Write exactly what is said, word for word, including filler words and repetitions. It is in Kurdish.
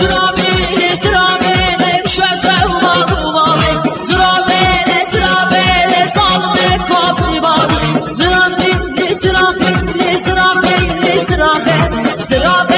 Zirabêlê, zirabêlê, şeşe û mal û malê. Zirabêlê, zirabêlê, zalmê kafrî malê. Zirabêlê, zirabêlê, zirabêlê, zirabê. Zirabê